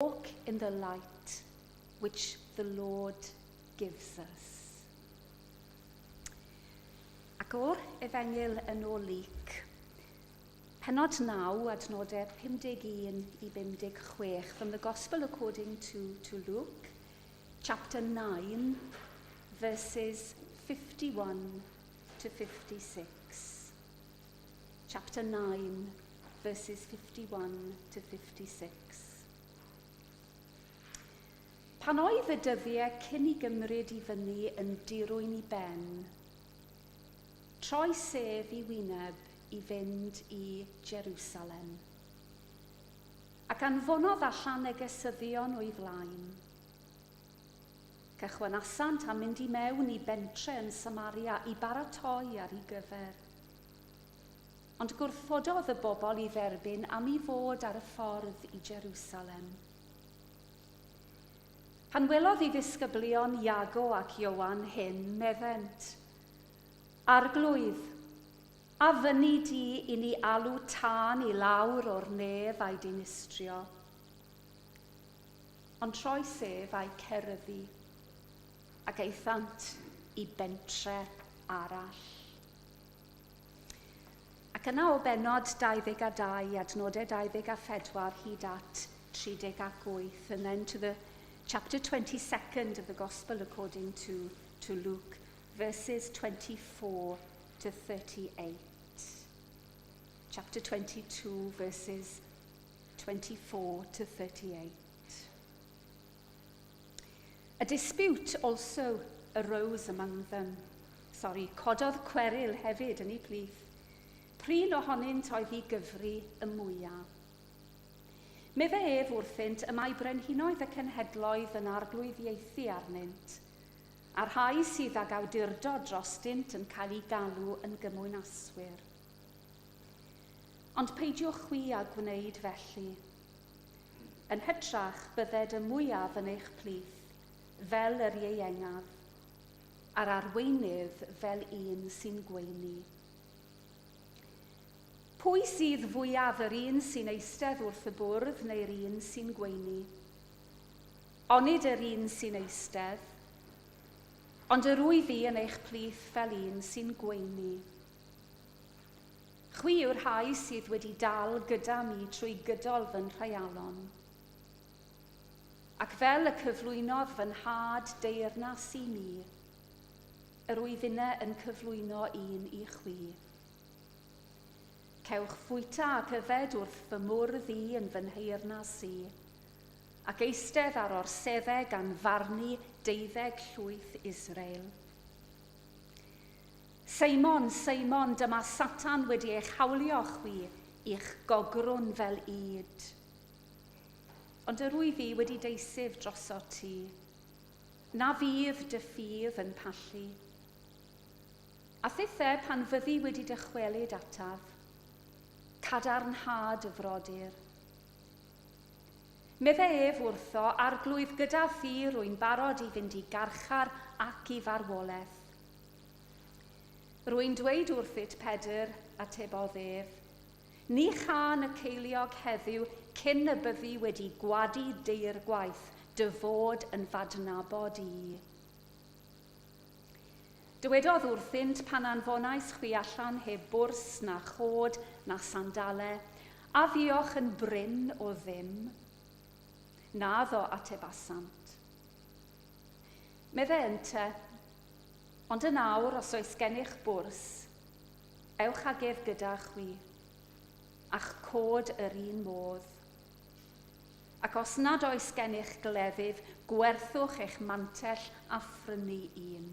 Walk in the light which the Lord gives us. Ac o'r Efengyl yn ôl Luc, pennod 9, adnodau 51 i 56, from the Gospel according to, to Luke, chapter 9, verses 51 to 56. Chapter 9, verses 51 to 56. Pan oedd y dyddiau cyn i gymryd i fyny yn dirwyn i ben, troes ef i wyneb i fynd i Jerusalem. Ac anfonodd allan negesyddion o'i flaen. Cychwynasant a mynd i mewn i bentre yn Samaria i baratoi ar ei gyfer. Ond gwrthododd y bobl i dderbyn am ei fod ar y ffordd i Jerusalem. Pan welodd ei ddisgyblion Iago ac Ioan hyn, meddent, Arglwydd, a fynni di i ni alw tân i lawr o'r nef a'i dinistrio? Ond troes ef a'i ceryddu, ac aethant i bentre arall. Ac yna o bennod 22, adnodau 24 hyd at 38, and then to the chapter 22nd of the Gospel according to, to Luke, verses 24 to 38. Chapter 22, verses 24 to 38. A dispute also arose among them. Sorry, cododd cweryl hefyd yn eu plith. Prin ohonynt oedd i gyfri y mwyaf. Meddai ef wrthynt, y mae brenhinoedd y cenhedloedd yn arglwyddiaethu arnynt, a'r rhai sydd ag awdurdod drostynt yn cael eu galw yn gymwynaswyr. Ond peidiwch chwi â gwneud felly. Yn hytrach, bydded y mwyaf yn eich plith, fel yr ieuengaf, a'r arweinydd fel un sy'n gweini. Pwy sydd fwyaf, yr un sy'n eistedd wrth y bwrdd neu'r un sy'n gweini? Onid yr un sy'n eistedd? Ond yr wyf fi yn eich plith fel un sy'n gweini. Chwi yw'r rhai sydd wedi dal gyda mi trwy gydol fy nhreialon. Ac fel y cyflwynodd fy nhad deyrnas i mi, yr wyf inne yn cyflwyno un i chwi. Cewch fwyta ac yfed wrth fy mwrdd i yn fy nheyrnas i, ac eistedd ar orseddau gan farnu deuddeg llwyth Israel. Seimon, Seimon, dyma Satan wedi eich hawlio chwi i'ch gogrwn fel ŷd. Ond yr wyf i wedi deisyf drosot ti. Na fydd dy ffydd yn pallu. A thithe, pan fyddi wedi dychwelyd ataf, cadarnhad y frodyr. Meddai ef wrtho, Arglwydd, gyda thi rwy'n barod i fynd i garchar ac i farwolaeth. Rwy'n dweud wrthyt, Pedr, atebodd ef, ni chân y ceiliog heddiw cyn y byddi wedi gwadu deirgwaith dy fod yn f'adnabod i. Dywedodd wrthynt, Pan anfonais chwi allan heb bwrs na chod na sandale, a fuoch yn brin o ddim? Naddo, atebasant. Meddai ynte, Ond yn awr, os oes gennych bwrs, ewch ag ef gyda chwi, a'ch cod yr un modd. Ac os nad oes gennych gleddyf, gwerthwch eich mantell a phrynu un.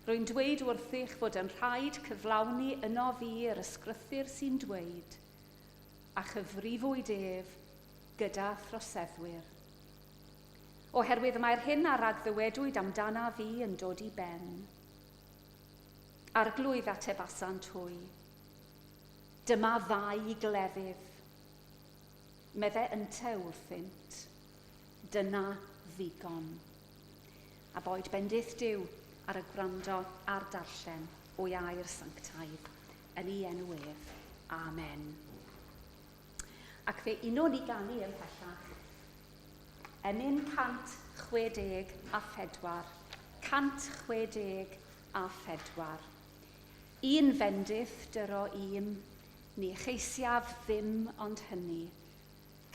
Rwy'n dweud wrthych fod yn rhaid cyflawni yno fi yr ysgrythur sy'n dweud, a chyfrifwyd ef gyda throseddwyr. Oherwydd mae'r hyn a ragddywedwyd amdanaf fi yn dod i ben. Arglwydd, atebasant hwy, dyma ddau gleddyf. Medde ynte wrthynt, dyna ddigon. A boed bendith Duw ar y gwrando a'r darllen o'i air sanctaidd yn ei enw ef. Amen. Ac fe unwn ni ganu ymhellach. Emyn 164. 164. Un fendith dyro i'm, ni cheisiaf ddim ond hynny.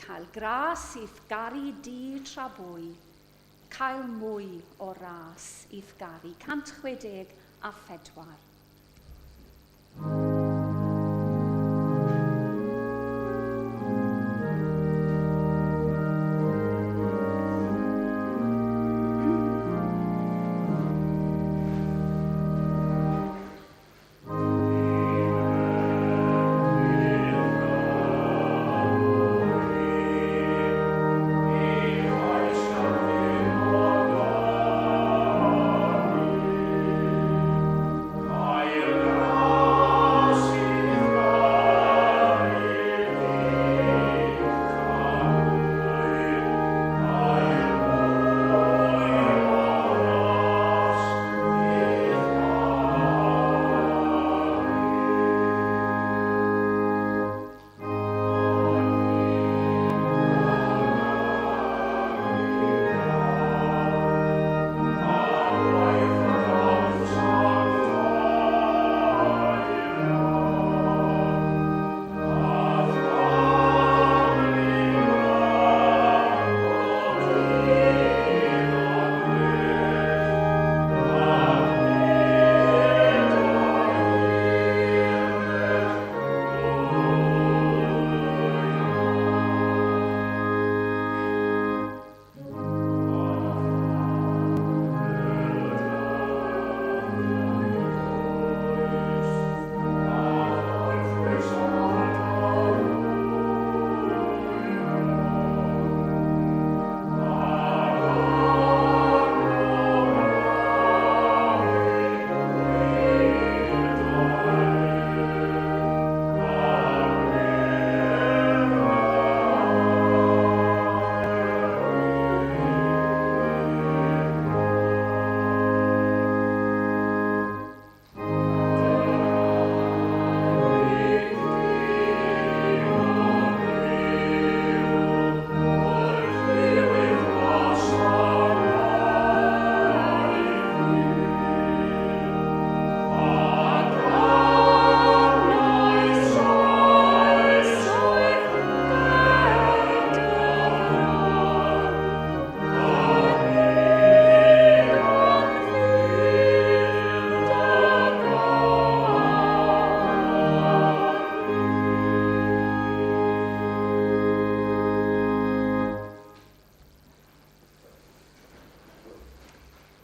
Cael gras i'th garu di tra bwy, cael mwy o ras i'th garu. 164.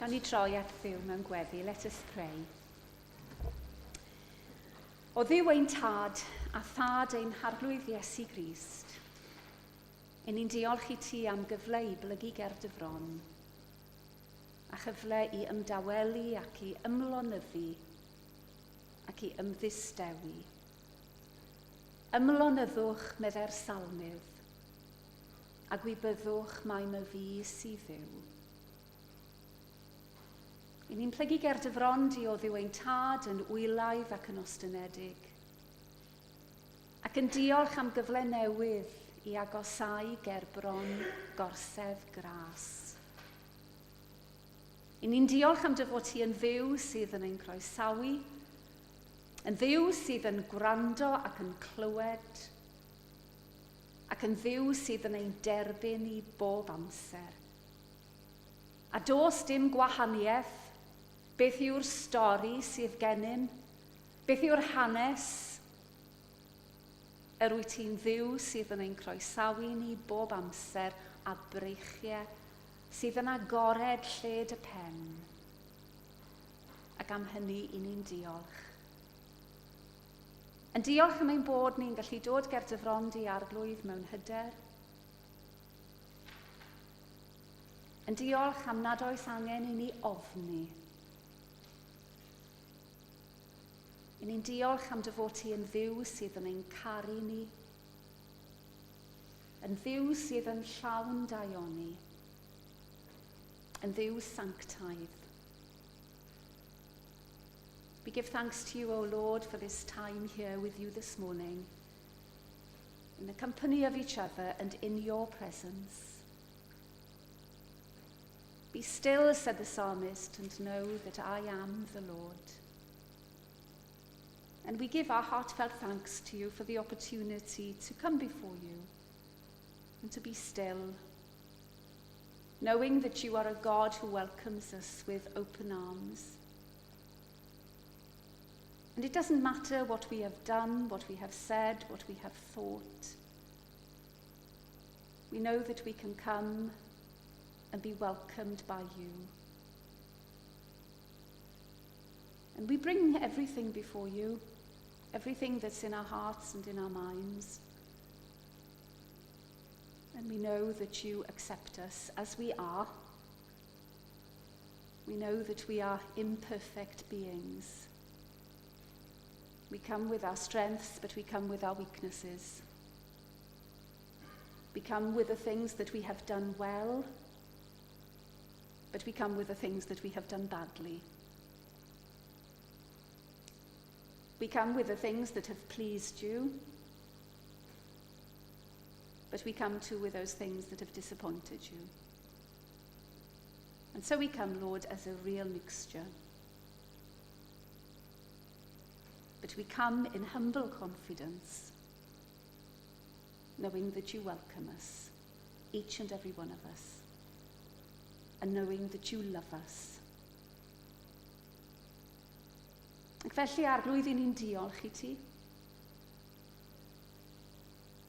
Gawn ni troi at Dduw mewn gweddi. Let us pray. O Dduw ein Tad a Thad ein Harglwydd Iesu Grist, Yn ni'n diolch i ti am gyfle i blygu ger dy fron, a chyfle i ymdawelu ac i ymlonyddu ac i ymddistewi. Ymlonyddwch, meddai'r salmydd, a gwybyddwch mai myfi sydd Dduw. I ni'n plygu ger dy fron di o Dduw ein Tad yn wylaidd ac yn ostynedig, ac yn diolch am gyfle newydd i agosáu ger bron gorsedd gras. I ni'n diolch am dy fod ti yn Dduw sydd yn ein croesawu, yn Dduw sydd yn gwrando ac yn clywed, ac yn Dduw sydd yn ein derbyn i bob amser. A does dim gwahaniaeth beth yw'r stori sydd gennym, beth yw'r hanes. Yr wyt ti'n Dduw sydd yn ein croesawu ni bob amser a breichiau sydd yn agored lled y pen. Ac am hynny i ni'n diolch. Yn diolch am ein bod ni'n gallu dod ger dy fron di Arglwydd mewn hyder. Yn diolch am nad oes angen i ni ofni. I ni'n diolch am dy fod ti yn Dduw sydd yn ein caru ni, yn Dduw sydd yn llawn daioni, yn Dduw sanctaidd. We give thanks to you, O Lord, for this time here with you this morning, in the company of each other and in your presence. Be still, said the psalmist, and know that I am the Lord. And we give our heartfelt thanks to you for the opportunity to come before you and to be still, knowing that you are a God who welcomes us with open arms. And it doesn't matter what we have done, what we have said, what we have thought. We know that we can come and be welcomed by you. And we bring everything before you, everything that's in our hearts and in our minds. And we know that you accept us as we are. We know that we are imperfect beings. We come with our strengths, but we come with our weaknesses. We come with the things that we have done well, but we come with the things that we have done badly. We come with the things that have pleased you, but we come too with those things that have disappointed you. And so we come, Lord, as a real mixture. But we come in humble confidence, knowing that you welcome us, each and every one of us, and knowing that you love us. Ac felly, Arglwydd, i ni'n diolch i ti.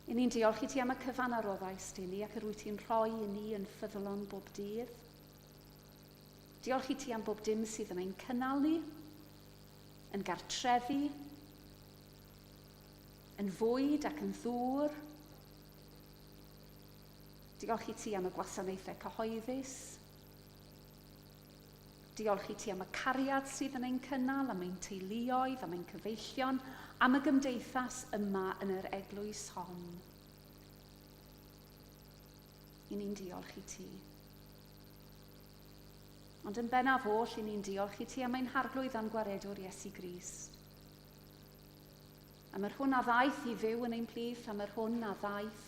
I ni'n diolch i ti am y cyfan a roddaist i ni ac yr wyt ti'n rhoi i ni yn ffyddlon bob dydd. Diolch i ti am bob dim sydd yn ein cynnal ni, yn gartrefi, yn fwyd ac yn ddŵr. Diolch i ti am y gwasanaethau cyhoeddus. Diolch i ti am y cariad sydd yn ein cynnal, am ein teuluoedd, am ein cyfeillion, am y gymdeithas yma yn yr eglwys hon. I ni'n diolch i ti. Ond yn bennaf oll, i ni'n diolch i ti am ein Harglwydd a'n Gwaredwr Iesu Grist. Am yr hwn a ddaeth i fyw yn ein plith, am yr hwn a ddaeth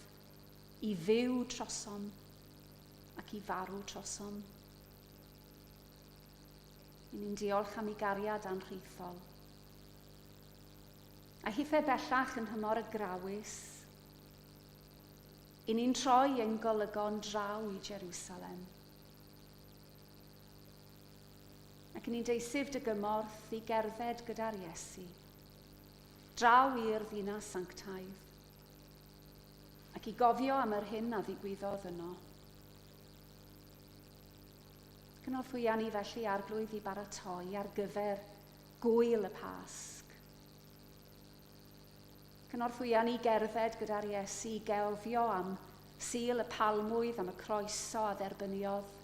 i fyw trosom ac i farw trosom. I ni'n diolch am ei gariad anrhaethol. A hithe bellach yn nhymor y grawys, i ni'n troi ein golygon draw i Jerusalem. Ac i ni'n deisyf dy gymorth i gerdded gyda'r Iesu, draw i'r ddinas sanctaidd, ac i gofio am yr hyn a ddigwyddodd yno. Cynorthwya ni felly, Arglwydd, i baratoi ar gyfer gwyl y Pasg. Cynorthwya ni gerdded gyda'r Iesu i gelfio am Sul y Palmwydd, am y croeso a dderbyniodd.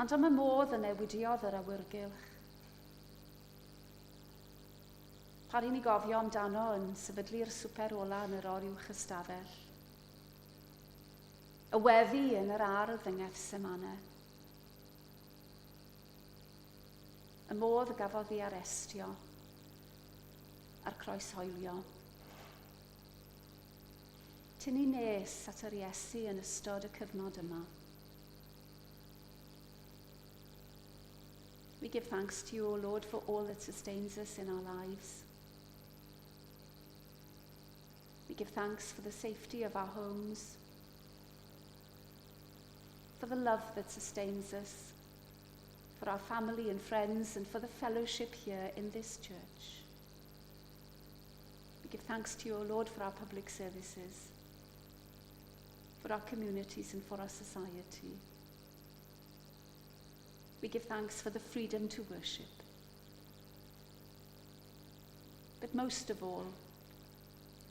Ond am y modd y newidiodd yr awyrgylch. Paid i ni gofio amdano yn sefydlu'r swper ola yn yr oruwch ystafell. Y weddi yn yr ardd yng Ngethsemane. Y modd y gafodd ei arestio a'r croeshoelio. Tynnu nes at yr Iesu yn ystod y cyfnod yma. We give thanks to you, O Lord, for all that sustains us in our lives. We give thanks for the safety of our homes, for the love that sustains us, for our family and friends, and for the fellowship here in this church. We give thanks to you, O Lord, for our public services, for our communities, and for our society. We give thanks for the freedom to worship. But most of all,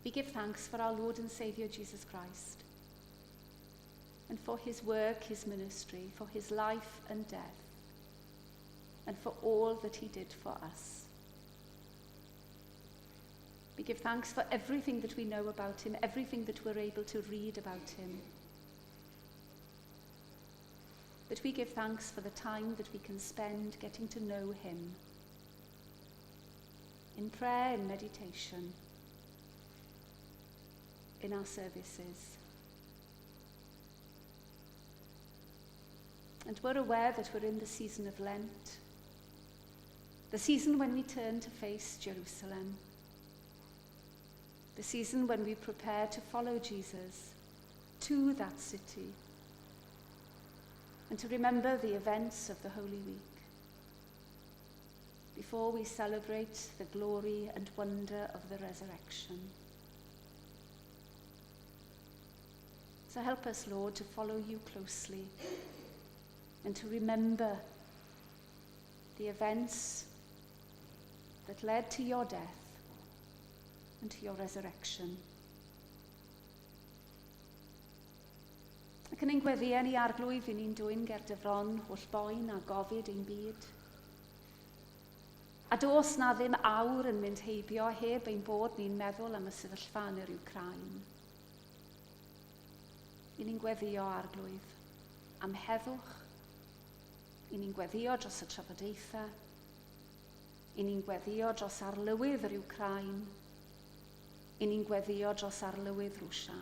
we give thanks for our Lord and Saviour Jesus Christ and for his work, his ministry, for his life and death, and for all that he did for us. We give thanks for everything that we know about him, everything that we're able to read about him. But we give thanks for the time that we can spend getting to know him in prayer and meditation, in our services. And we're aware that we're in the season of Lent, the season when we turn to face Jerusalem, the season when we prepare to follow Jesus to that city and to remember the events of the Holy Week before we celebrate the glory and wonder of the resurrection. So help us, Lord, to follow you closely and to remember the events that led to your death and to your resurrection. Ac yn ein gweddïau ni arglwydd, i ni'n dwyn ger dy fron holl boen a gofid ein byd. A dos na ddim awr yn mynd heibio heb ein bod ni'n meddwl am y sefyllfa yn yr Wcráin. I ni'n gweddio arglwydd am heddwch. I ni'n gweddio dros y trafodaethau. I ni'n gweddio dros arlywydd yr Wcráin. I ni'n gweddio dros arlywydd Rwsia.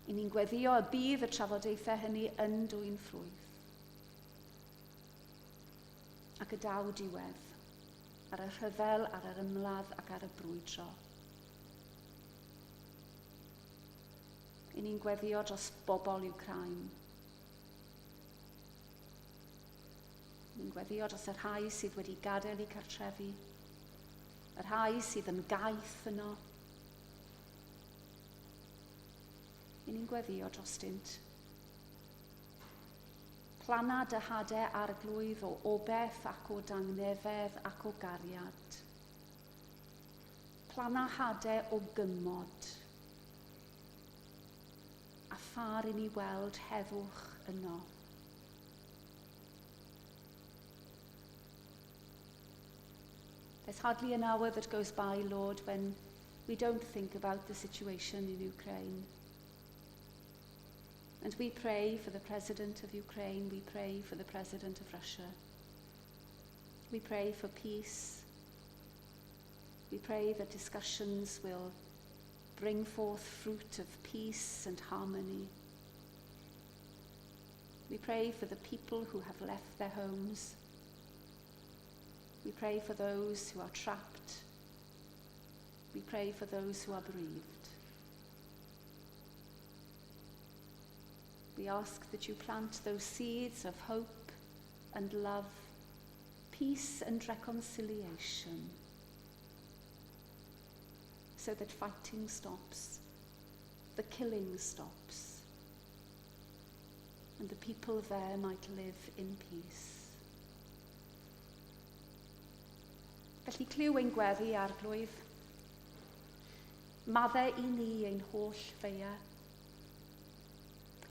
I ni'n gweddio y bydd y trafodaethau hynny yn dwyn ffrwyth. Ac y daw diwedd ar y rhyfel, ar yr ymladd ac ar y brwydro. I ni'n gweddio dros bobl Wcráin. Ni'n gweddio dros y rhai sydd wedi gadael eu cartrefi, y rhai sydd yn gaeth yno. I ni'n gweddio drostynt. Plana dy hadau arglwydd o obeth ac o dangnefedd ac o gariad. Plana hadau o gymod. A phâr i ni weld heddwch yno. There's hardly an hour that goes by, Lord, when we don't think about the situation in Ukraine. And we pray for the President of Ukraine, we pray for the President of Russia. We pray for peace. We pray that discussions will bring forth fruit of peace and harmony. We pray for the people who have left their homes. We pray for those who are trapped. We pray for those who are bereaved. We ask that you plant those seeds of hope and love, peace and reconciliation, so that fighting stops, the killing stops, and the people there might live in peace. Felly clyw ein gweddi arglwydd. Madde i ni ein holl feia.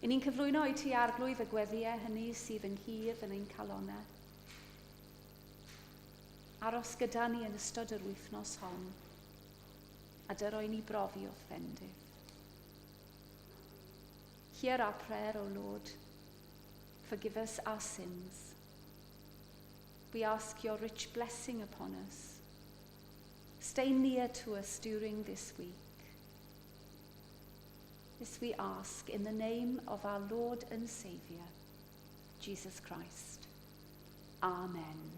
I ni'n cyflwyno i ti arglwydd y gweddïau hynny sydd ynghyd yn ein calonau. Aros gyda ni yn ystod yr wythnos hon, a dyro i ni brofi o'th fendith. Hear our prayer, O Lord. Forgive us our sins. We ask your rich blessing upon us. Stay near to us during this week. This we ask in the name of our Lord and Saviour, Jesus Christ. Amen.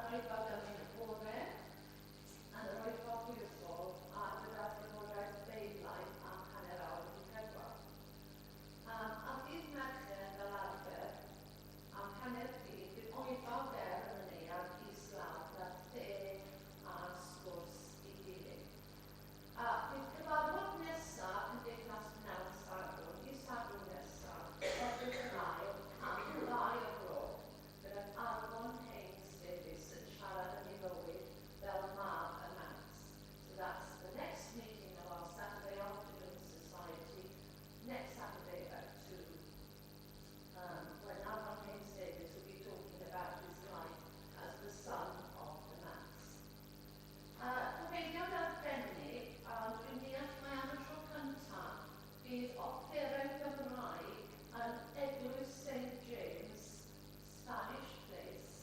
oedfa gymun y bore, yn yr oedfa hwyrfol a gyda thrafodaeth Beiblaidd am hanner awr wedi pedwar. Um, ar ddydd Mercher, fel arfer, am hanner pryd, bydd oedfa fer yn y neuadd islaw gyda the a sgwrs i ddilyn. A bydd cyfarfod nesa Cymdeithas Pnawn Sadwrn, dydd Sadwrn nesa, Rhagfyr yr ail, am ddau o'r gloch, gydag Arfon Haines Davies yn siarad am ei fywyd fel mab y Manx. So that's the next meeting of our Saturday Afternoon Society, next Saturday at 2, when Arfon Haines Davies will be talking about his life as the son of the Manx. Cyfeiriad arbennig, a dwi'n deall mai am y tro cyntaf bydd offeren Gymraeg yn Eglwys St James, Spanish Place,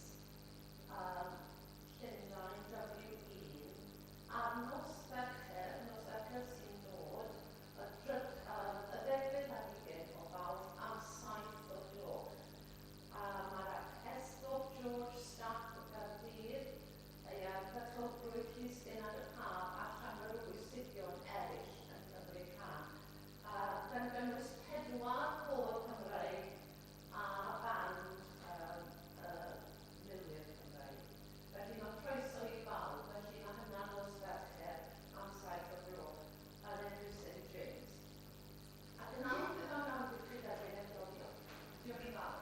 um, Llundain, W1, ar nos Fercher, nos Fercher sy'n dod, y, dryc, um, y ddegfed ar hugain o Fawrth am 7 o'r gloch. A mae'r Archesgob George Stack o Gaerdydd, ei ardderchowgrwydd Llys Genad y Pab a llawer o bwysigion eraill yn cymryd rhan, gan gynnwys pedwar côr Cymreig a band milwyr Cymreig. Felly mae croeso i bawb, felly mae hynna nos Fercher am 7 o'r gloch yn Eglwys St James. Ac yn awr bydd am awr i chi dderbyn adroddiad. Diolch yn fawr.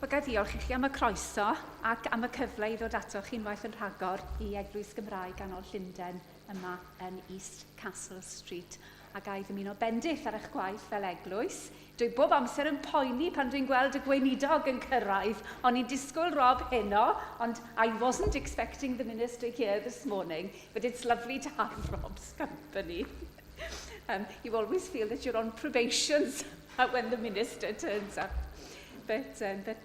Wel, ga i ddiolch i chi am y croeso ac am y cyfle i ddod atoch chi unwaith yn rhagor i Eglwys Gymraeg Ganol Llundain yma yn East Castle Street. A ga i ddymuno bendith ar eich gwaith fel eglwys. Dwi bob amser yn poeni pan dwi'n gweld y gweinidog yn cyrraedd. O'n i'n disgwyl Rob heno, ond I wasn't expecting the minister here this morning, but it's lovely to have Rob's company. You always feel that you're on probation when the minister turns up. But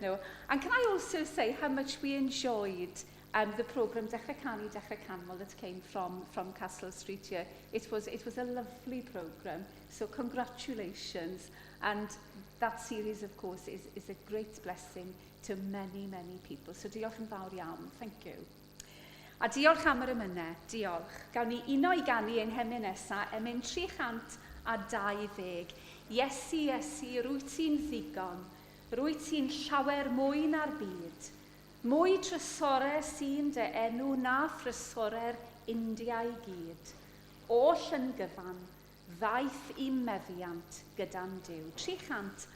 no. And can I also say how much we enjoyed the programme Dechrau Canu, Dechrau Canmol that came from Castle Street here. It was a lovely programme, so congratulations. And that series, of course, is a great blessing to many, many people. So diolch yn fawr iawn. Thank you. A diolch am yr emynau, diolch. Gawn ni uno i ganu ein hemyn nesaf, emyn 320. Iesu, Iesu, rwyt ti'n ddigon. Rwyt ti'n llawer mwy na'r byd, mwy trysore sy'n dy enw na thrysore'r India i gyd. Oll yn gyfan, ddaeth i'm meddiant gyda'n Duw. 320.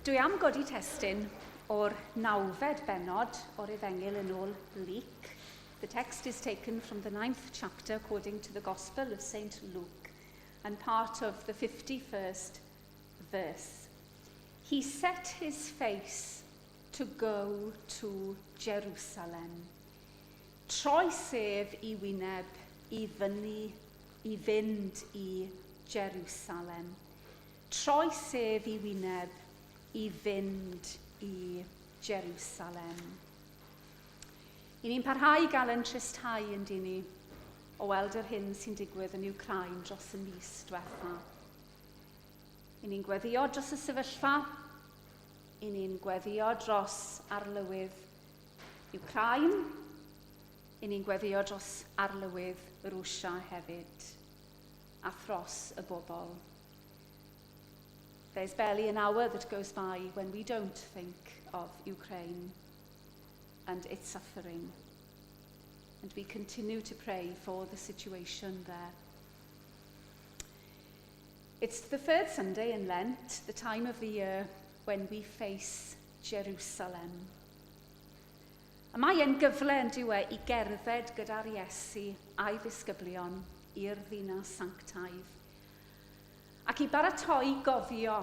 Dwi am godi testun o'r nawfed bennod o'r Efengyl yn ôl Luc. The text is taken from the ninth chapter according to the Gospel of St. Luke and part of the 51st verse. He set his face to go to Jerusalem. Troes ef i wyneb i fyny i fynd i Jerusalem. Troes ef i wyneb i fynd i Jerusalem. I ni'n parhau i gael yn tristhau yn dyn ni o weld yr hyn sy'n digwydd yn Ukraine dros y mis diwetha. I ni'n gweddio dros y sefyllfa, i ni'n gweddio dros arlywydd Ukraine, i ni'n gweddio dros arlywydd Rwsia hefyd, a thros y bobl. There's barely an hour that goes by when we don't think of Ukraine and its suffering. And we continue to pray for the situation there. It's the third Sunday in Lent, the time of the year when we face Jerusalem. A mae e'n gyfle yn diwe i gerdded gyda'r Iesu a'i ddisgyblion i'r ddinas sanctaidd. Ac i baratoi gofio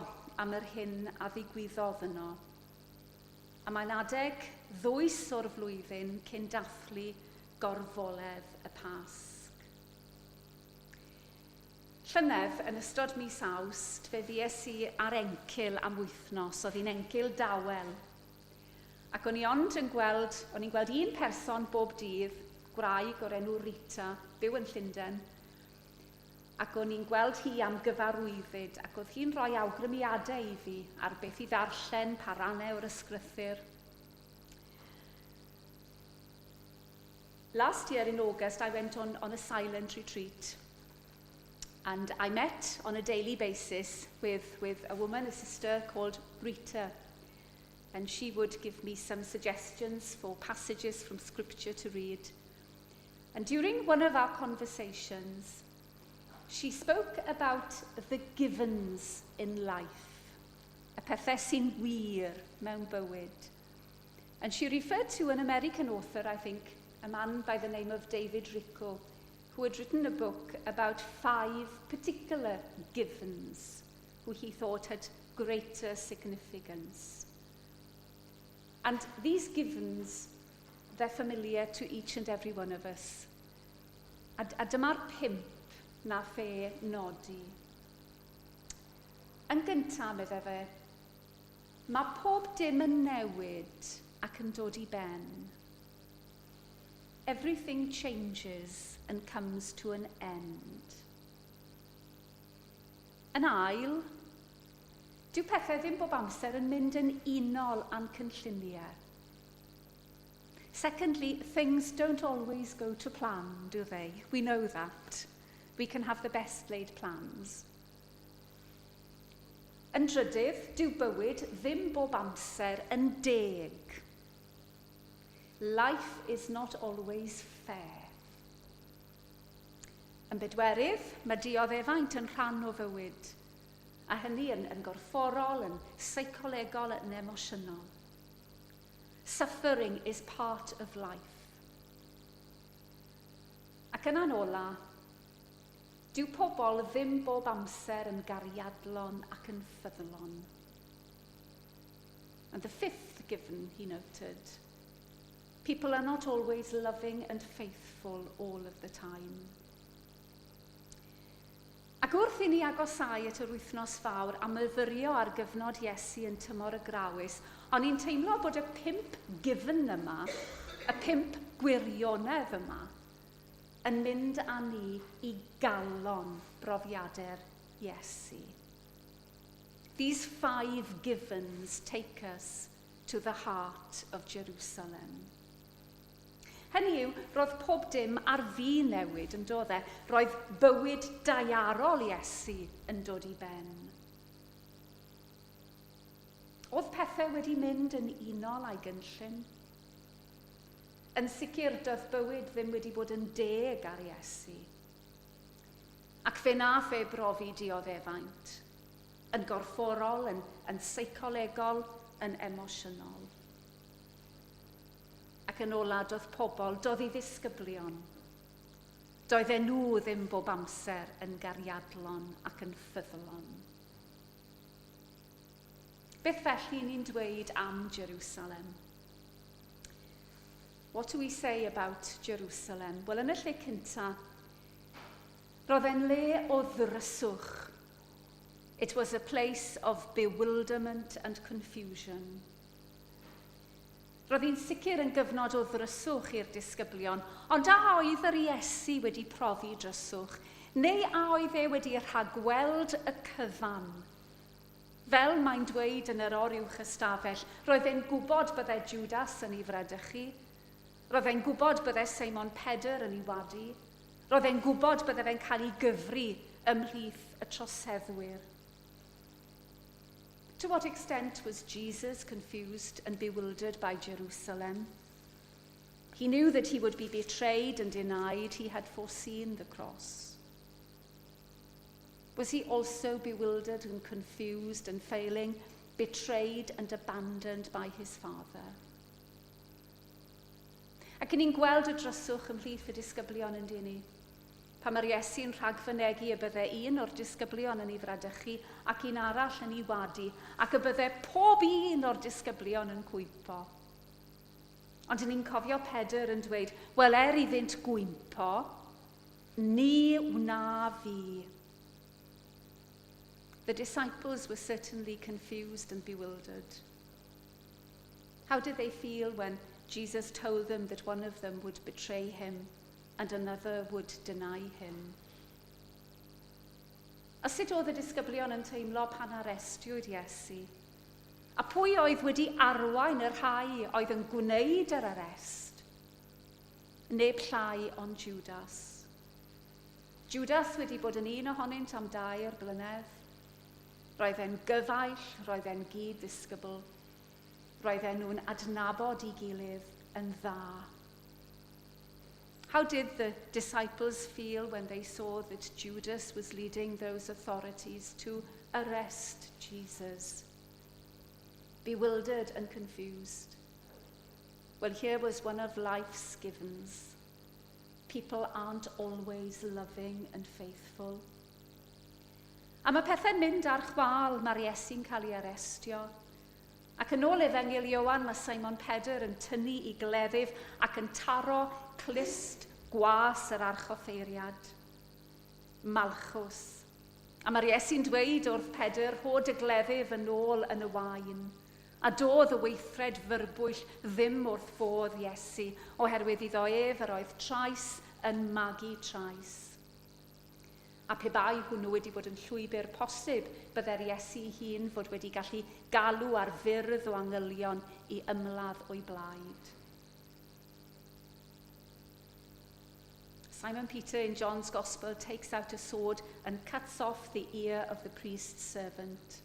am yr hyn a ddigwyddodd yno. A mae'n adeg ddwys o'r flwyddyn cyn dathlu gorfoledd y Pasg. Llynedd, yn ystod mis Awst, fe fues i ar encil am wythnos, oedd hi'n encil dawel. Ac o'n i ond yn gweld, o'n i'n gweld un person bob dydd, gwraig o'r enw Rita, byw yn Llundain, ac o'n i'n gweld hi am gyfarwyddyd, ac oedd hi'n rhoi awgrymiadau i fi ar beth i ddarllen, pa rannau o'r ysgrythur. Last year in August, I went on a silent retreat. And I met on a daily basis with a woman, a sister called Rita. And she would give me some suggestions for passages from scripture to read. And during one of our conversations, She spoke about the givens in life, y pethau sy'n wir mewn bywyd. And she referred to an American author, I think, a man by the name of David Rico, who had written a book about five particular givens who he thought had greater significance. And these givens, they're familiar to each and every one of us. A dyma'r pump nath e nodi. Yn gyntaf, meddai fe, mae pob dim yn newid ac yn dod i ben. Everything changes and comes to an end. Yn ail, dyw pethau ddim bob amser yn mynd yn unol â'n cynlluniau. Secondly, things don't always go to plan, do they? We know that. We can have the best laid plans. Yn drydydd, dyw bywyd ddim bob amser yn deg. Life is not always fair. Yn bedwerydd, mae dioddefaint yn rhan o fywyd, a hynny yn gorfforol, yn seicolegol, yn emosiynol. Suffering is part of life. Ac yna'n ola, dyw pobl ddim bob amser yn gariadlon ac yn ffyddlon. And the fifth given, he noted, people are not always loving and faithful all of the time. Ac wrth i ni agosau at yr Wythnos Fawr a myfyrio ar gyfnod Iesu yn tymor y Grawys, o'n i'n teimlo bod y pump given yma, y pump gwirionedd yma, yn mynd â ni i galon brofiadau'r Iesu. These five givens take us to the heart of Jerusalem. Hynny yw, roedd pob dim ar fin newid yn doedd e. Roedd bywyd daearol Iesu yn dod i ben. Oedd pethau wedi mynd yn unol â'i gynllun? Yn sicr, doedd bywyd ddim wedi bod yn deg ar Iesu. Ac fe nath e brofi dioddefaint, yn gorfforol, yn seicolegol, yn emosiynol. Ac yn ola, doedd pobl, doedd ei ddisgyblion, doedden nhw ddim bob amser yn gariadlon ac yn ffyddlon. Beth felly ni'n dweud am Jerusalem? What do we say about Jerusalem? Wel, yn y lle cynta, roedd e'n le o ddryswch. It was a place of bewilderment and confusion. Roedd hi'n sicr yn gyfnod o ddryswch i'r disgyblion, ond a oedd yr Iesu wedi profi dryswch, neu a oedd e wedi rhagweld y cyfan? Fel mae'n dweud yn yr oruwch ystafell, roedd e'n gwybod byddai Judas yn ei fradychu. Roedd e'n gwybod byddai Seimon Pedr yn ei wadu. Roedd e'n gwybod byddai fe'n cael ei gyfri ymhlith y troseddwyr. To what extent was Jesus confused and bewildered by Jerusalem? He knew that he would be betrayed and denied. He had foreseen the cross. Was he also bewildered and confused and failing, betrayed and abandoned by his father? Ac ni'n gweld y dryswch ymhlith y disgyblion yn dyn ni. Pan mae'r Iesu'n rhagfynegi y bydde un o'r disgyblion yn ei fradychu ac un arall yn ei wadu, ac y bydde pob un o'r disgyblion yn cwympo. Ond ni'n cofio Pedr yn dweud, "Wel, er iddynt gwympo, ni wna fi." The disciples were certainly confused and bewildered. How did they feel when Jesus told them that one of them would betray him and another would deny him? A sut oedd y disgyblion yn teimlo pan arestiwyd Iesu? A pwy oedd wedi arwain y rhai oedd yn gwneud yr arest? Neb llai ond Judas. Judas wedi bod yn un ohonynt am 3 blynedd. Roedd e'n gyfaill, roedd e'n gyd-ddisgybl. Roedden nhw'n adnabod ei gilydd yn dda. How did the disciples feel when they saw that Judas was leading those authorities to arrest Jesus? Bewildered and confused. Well, here was one of life's givens. People aren't always loving and faithful. A mae pethau'n mynd ar chwâl, mae'r Iesu'n cael ei arestio. Ac yn ôl Efengyl Ioan, mae Simon Pedr yn tynnu ei gleddyf ac yn taro clust gwas yr archoffeiriad. Malchus. A mae'r Iesu'n dweud wrth Pedr, rho dy gleddyf yn ôl yn y waen. A doedd y weithred fyrbwyll ddim wrth fodd Iesu, oherwydd iddo ef yr oedd trais yn magu trais. A pe bai hwnnw wedi bod yn llwybr posib, byddai'r Iesu ei hun fod wedi gallu galw ar fyrdd o angylion i ymladd o'i blaid. Simon Peter in John's Gospel takes out a sword and cuts off the ear of the priest's servant.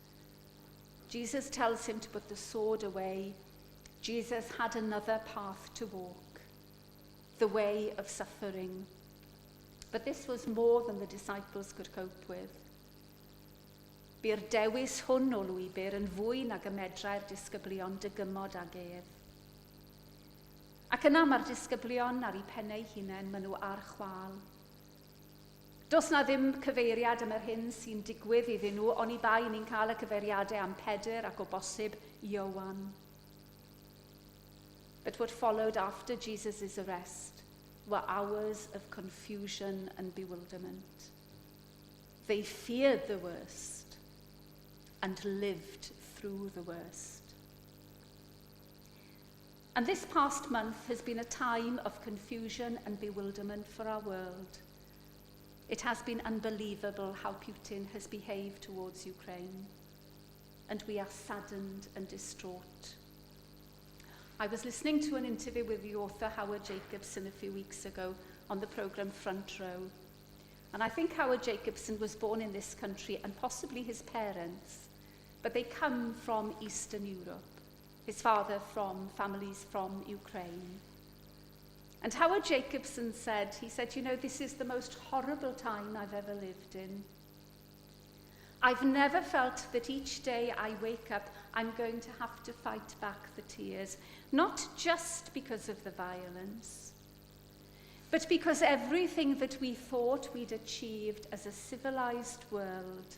Jesus tells him to put the sword away. Jesus had another path to walk, the way of suffering. But this was more than the disciples could cope with. Bu'r dewis hwn o lwybr yn fwy nag y medrai'r disgyblion dygymod ag ef. Ac yna mae'r disgyblion ar eu pennau hunain, maen nhw ar chwâl. Does na ddim cyfeiriad am yr hyn sy'n digwydd iddyn nhw, oni bai ni'n cael y cyfeiriadau am Pedr ac o bosib Ioan. But what followed after Jesus' arrest were hours of confusion and bewilderment. They feared the worst and lived through the worst. And this past month has been a time of confusion and bewilderment for our world. It has been unbelievable how Putin has behaved towards Ukraine, and we are saddened and distraught. I was listening to an interview with the author Howard Jacobson a few weeks ago on the programme Front Row. And I think Howard Jacobson was born in this country and possibly his parents, but they come from Eastern Europe. His father from families from Ukraine. And Howard Jacobson said, he said, you know, this is the most horrible time I've ever lived in. I've never felt that each day I wake up, I'm going to have to fight back the tears, not just because of the violence, but because everything that we thought we'd achieved as a civilized world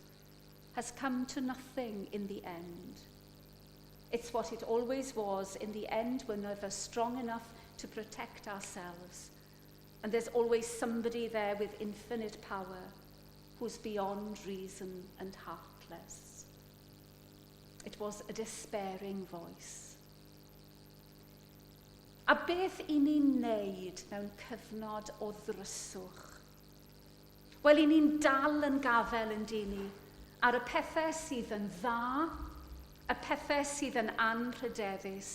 has come to nothing in the end. It's what it always was. In the end, we're never strong enough to protect ourselves. And there's always somebody there with infinite power who's beyond reason and heartless. It was a despairing voice. A beth i ni'n neud mewn cyfnod o ddryswch? Wel, i ni'n dal yn gafel yn dyn ni ar y pethau sydd yn dda, y pethau sydd yn anrhydeddus.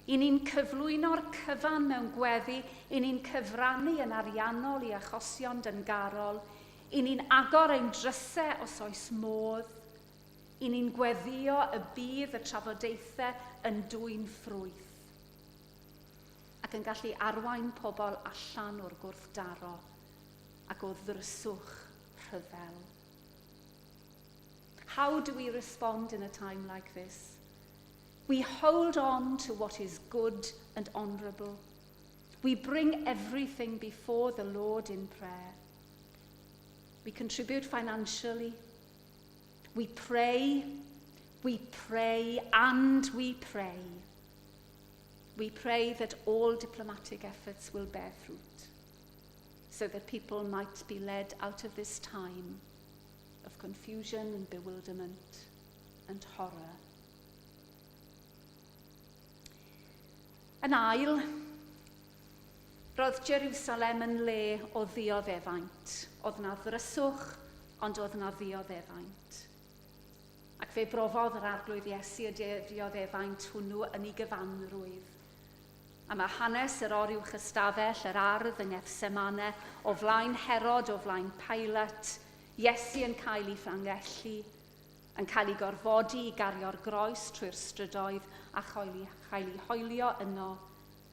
I ni'n cyflwyno'r cyfan mewn gweddi, i ni'n cyfrannu yn ariannol i achosion dyngarol, i ni'n agor ein drysau os oes modd, i ni'n gweddio y bydd y trafodaethau yn dwyn ffrwyth ac yn gallu arwain pobl allan o'r gwrthdaro ac o ddryswch rhyfel. How do we respond in a time like this? We hold on to what is good and honourable. We bring everything before the Lord in prayer. We contribute financially. We pray, we pray, and we pray. We pray that all diplomatic efforts will bear fruit so that people might be led out of this time of confusion and bewilderment and horror. Yn ail, roedd Jerusalem yn le o ddioddefaint. Oedd na ddryswch, ond oedd na ddioddefaint. Ac fe brofodd yr Arglwydd Iesu y dioddefaint hwnnw yn ei gyfanrwydd. A mae hanes yr oruwch ystafell, yr ardd yng Ngethsemane, o flaen Herod, o flaen Pilate, Iesu yn cael ei ffrangellu, yn cael ei gorfodi i gario'r groes trwy'r strydoedd a chael ei hoelio yno,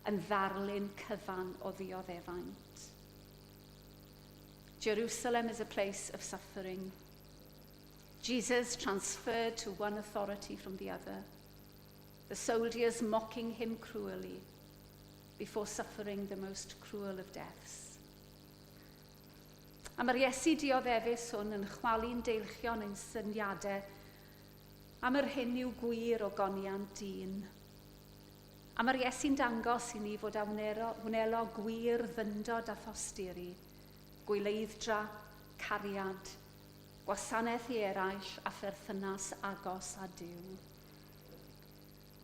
yn ddarlun cyfan o ddioddefaint. Jerusalem is a place of suffering. Jesus transferred to one authority from the other, the soldiers mocking him cruelly before suffering the most cruel of deaths. A mae'r Iesu dioddefus hwn yn chwalu'n deilchion ein syniadau am yr hyn yw gwir ogoniant dyn. A mae'r Iesu'n dangos i ni fod a wnelo, wnelo gwir ddyndod a thosturi, gwyleidd-dra, cariad, gwasanaeth i eraill a pherthynas agos â Duw.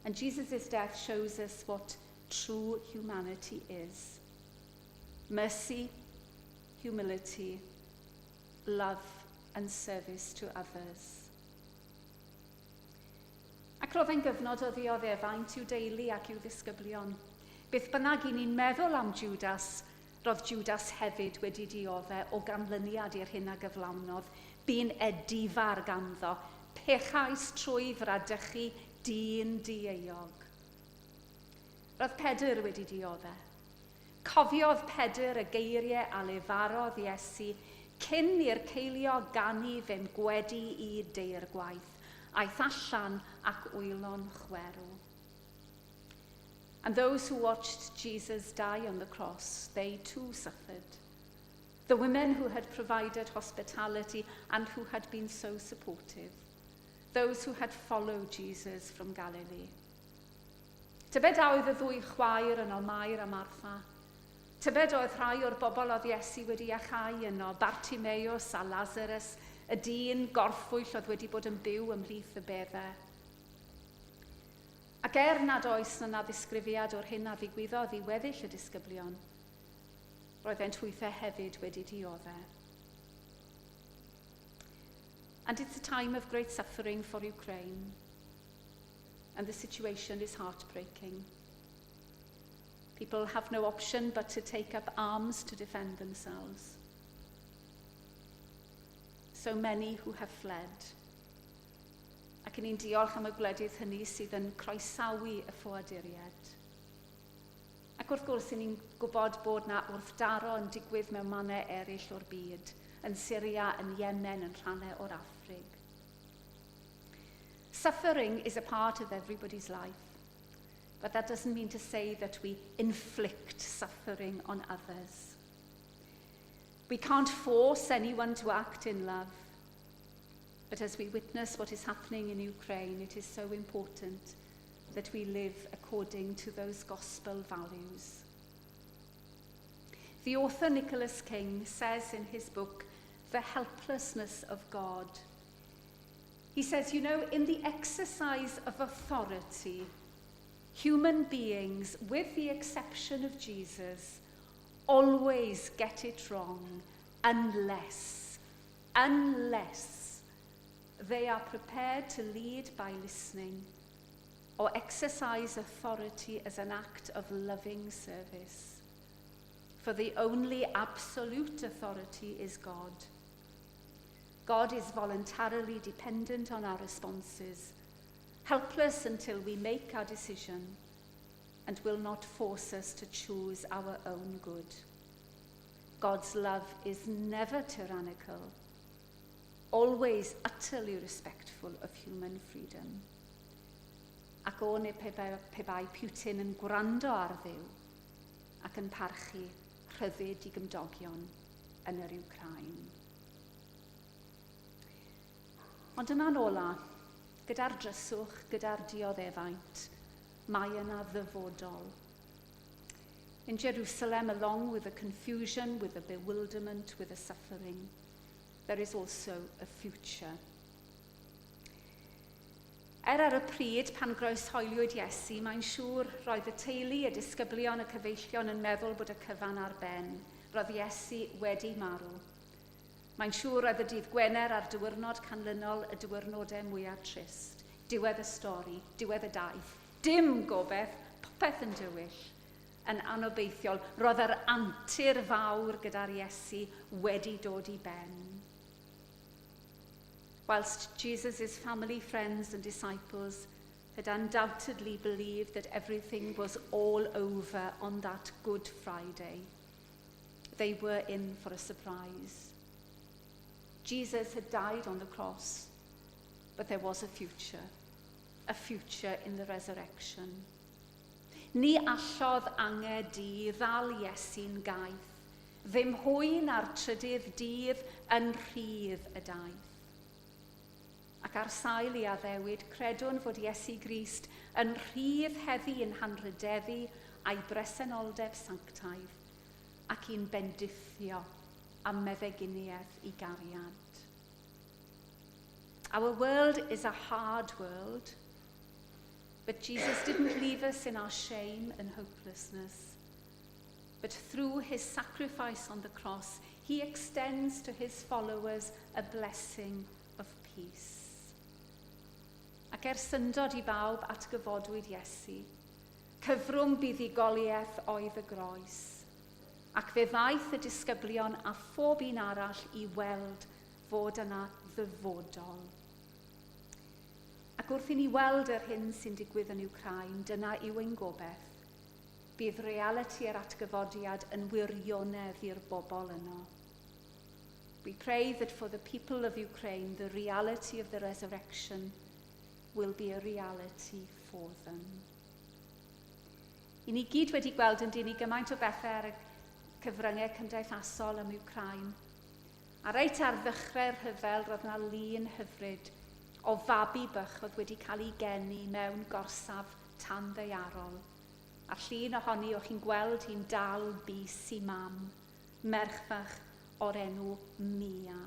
And Jesus' death shows us what true humanity is. Mercy, humility, love and service to others. Ac roedd e'n gyfnod o ddioddefaint i'w deulu ac i'w ddisgyblion. Beth bynnag i ni'n meddwl am Judas, roedd Judas hefyd wedi diodde o ganlyniad i'r hyn a gyflawnodd. Bu'n edifar ganddo, pechais trwy fradychu dyn dieuog. Roedd Pedr wedi diodde. Cofiodd Pedr y geiriau a lefarodd Iesu cyn i'r ceiliog ganu fe'm gwedi i deirgwaith. Aeth allan ac wylo'n chwerw. And those who watched Jesus die on the cross, they too suffered. The women who had provided hospitality and who had been so supportive. Those who had followed Jesus from Galilee. Tybed a oedd y ddwy chwaer yno, Mair a Martha? Tybed oedd rhai o'r bobl oedd Iesu wedi iachau yno, Bartimeus a Lazarus, y dyn gorffwyll oedd wedi bod yn byw ymhlith y beddau. Ac er nad oes yna ddisgrifiad o'r hyn a ddigwyddodd i weddill y disgyblion, roeddent hwythau hefyd wedi dioddef. And it's a time of great suffering for Ukraine. And the situation is heartbreaking. People have no option but to take up arms to defend themselves. So many who have fled. Ac ni'n diolch am y gwledydd hynny sydd yn croesawu y ffoaduriaid. Ac wrth gwrs, ni'n gwybod bod na wrthdaro yn digwydd mewn mannau eraill o'r byd, yn Syria, yn Yemen, yn rhannau o'r Affrig. Suffering is a part of everybody's life, but that doesn't mean to say that we inflict suffering on others. We can't force anyone to act in love, but as we witness what is happening in Ukraine, it is so important that we live according to those gospel values. The author Nicholas King says in his book, The Helplessness of God, he says, in the exercise of authority, human beings, with the exception of Jesus, always get it wrong unless they are prepared to lead by listening or exercise authority as an act of loving service. For the only absolute authority is God. God is voluntarily dependent on our responses, helpless until we make our decision, and will not force us to choose our own good. God's love is never tyrannical, always utterly respectful of human freedom. Ac o ne pe bai Putin yn gwrando ar Dduw ac yn parchu rhyddid ei gymdogion yn yr Wcrain. Ond yna'n ola, gyda'r dryswch, gyda'r dioddefaint, mae yna ddyfodol. In Jerusalem, along with the confusion, with the bewilderment, with the suffering, there is also a future. Er ar y pryd pan groeshoeliwyd Iesu, mae'n siŵr roedd y teulu, y disgyblion, y cyfeillion yn meddwl bod y cyfan ar ben. Roedd Iesu wedi marw. Mae'n siŵr roedd y dydd Gwener a'r diwrnod canlynol y diwrnodau mwyaf trist. Diwedd y stori, diwedd y daith. Dim gobaith, popeth yn dywyll, yn anobeithiol. Roedd yr antur fawr gyda'r Iesu wedi dod i ben. Whilst Jesus' family, friends and disciples had undoubtedly believed that everything was all over on that Good Friday, they were in for a surprise. Jesus had died on the cross, but there was a future in the resurrection. Ni allodd angau du ddal Iesu'n gaeth, ddim hwy na'r trydydd dydd yn rhydd y daith. Ac ar sail ei addewid, credwn fod Iesu Grist yn rhydd heddi yn hanrhydeddu a'i bresenoldeb sanctaidd ac i'n bendithio am meddyginiaeth ei gariad. Our world is a hard world, but Jesus didn't leave us in our shame and hopelessness. But through his sacrifice on the cross, he extends to his followers a blessing of peace. Ac er syndod i bawb atgyfodwyd Iesu, cyfrwng buddugoliaeth oedd y groes, ac fe ddaeth y disgyblion a phob un arall i weld fod yna ddyfodol. Ac wrth i ni weld yr hyn sy'n digwydd yn Wcráin, dyna yw ein gobaith. Bydd realiti yr atgyfodiad yn wirionedd i'r bobl yno. We pray that for the people of Ukraine, the reality of the resurrection will be a reality for them. I ni gyd wedi gweld yn dyn ni gymaint o bethau ar y cyfryngau cymdeithasol am Wcráin. A reit ar ddechrau'r rhyfel, roedd yna lun hyfryd o fabi bach oedd wedi cael ei geni mewn gorsaf tanddaearol. A'r llun ohoni, o'ch chi'n gweld hi'n dal bys ei mam, merch fach o'r enw Mia.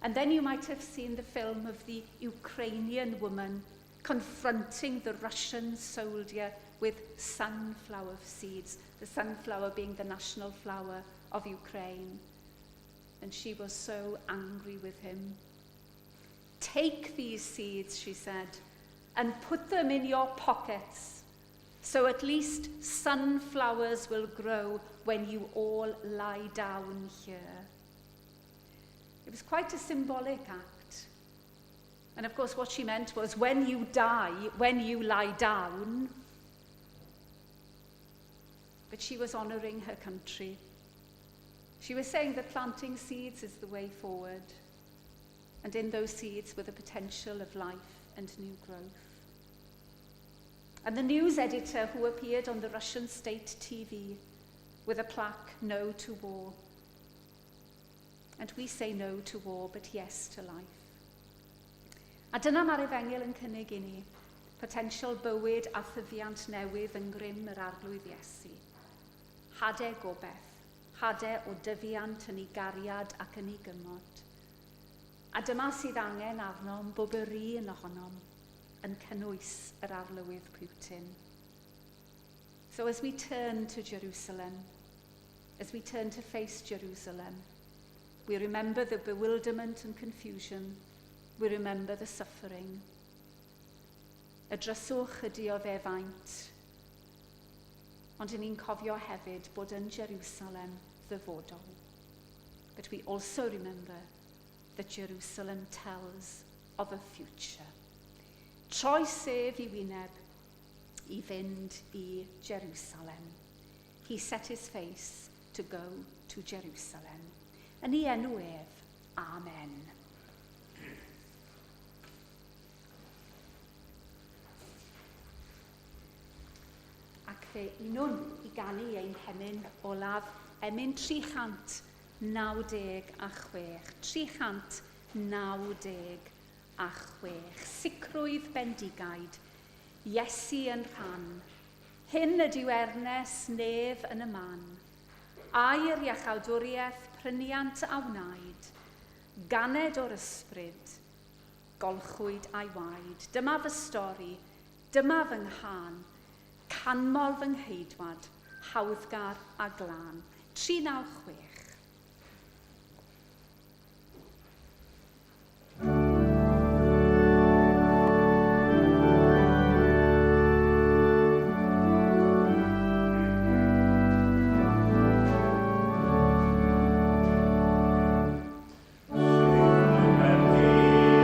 And then you might have seen the film of the Ukrainian woman confronting the Russian soldier with sunflower seeds, the sunflower being the national flower of Ukraine. And she was so angry with him. "Take these seeds," she said, "and put them in your pockets, so at least sunflowers will grow when you all lie down here." It was quite a symbolic act. And of course, what she meant was when you die, when you lie down. But she was honouring her country. She was saying that planting seeds is the way forward. And in those seeds were the potential of life and new growth. And the news editor who appeared on the Russian state TV with a plaque, "No to War." And we say no to war, but yes to life. A dyna mae'r efengyl yn cynnig i ni, potensial bywyd a thyfiant newydd yng ngrym yr Arglwydd Iesu. Hadau gobaith, hadau o dyfiant yn ei gariad ac yn ei gymod. A dyma sydd angen arnom bob yr un ohonom yn cynnwys yr arlywydd Putin. So as we turn to Jerusalem, as we turn to face Jerusalem, we remember the bewilderment and confusion. We remember the suffering. Y dryswch, y dioddefaint. Ond ni'n cofio hefyd bod yn Jerusalem ddyfodol. But we also remember that Jerusalem tells of a future. Troes ef ei wyneb i fynd i Jerusalem. He set his face to go to Jerusalem. Yn ei enw ef, Amen. Ac fe unwn i ganu ein hemyn olaf, emyn 396. 396. Sicrwydd bendigaid, Iesu yn rhan. Hyn ydyw ernes nef yn y man. Aur iachawdwriaeth pryniant a wnaed, ganed o'r ysbryd, golchwyd a'i waed. Dyma fy stori, dyma fy nghân, canmol fy ngheidwad, hawddgar a glân. 396. Bendigaid, Iesu yn rhan.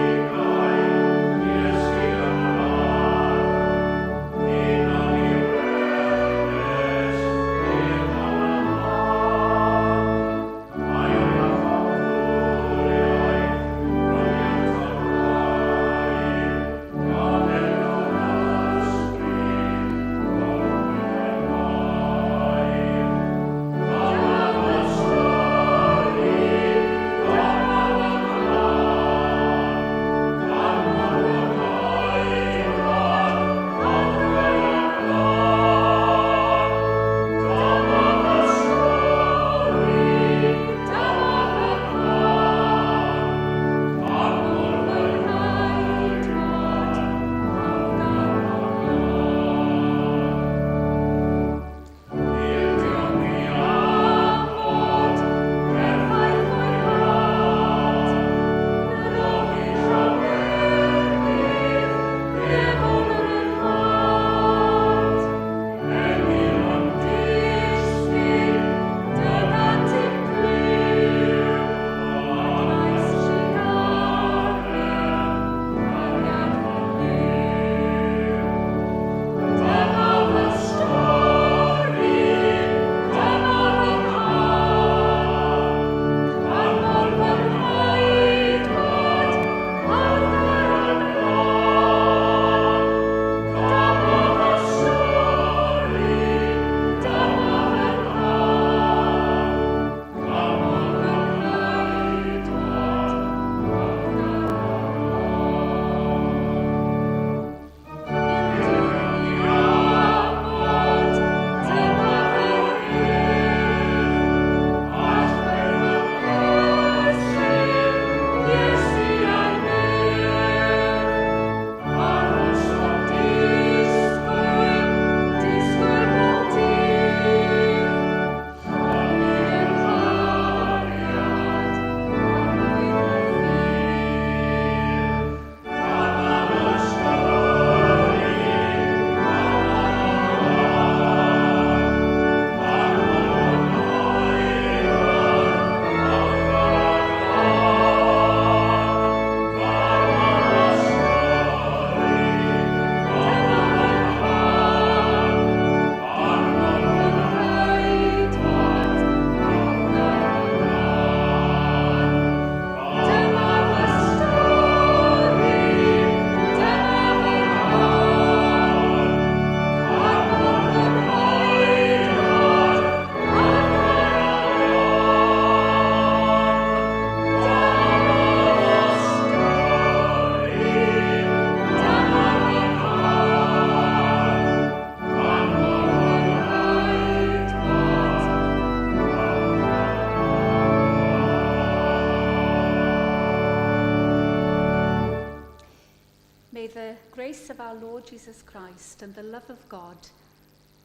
May the grace of our Lord Jesus Christ and the love of God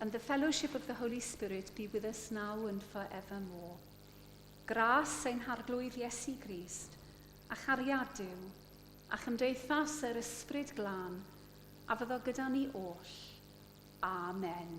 and the fellowship of the Holy Spirit be with us now and forevermore. Gras ein Harglwydd Iesu Grist, a chariad Duw, a chymdeithas yr Ysbryd Glân, a fyddo gyda ni oll. Amen.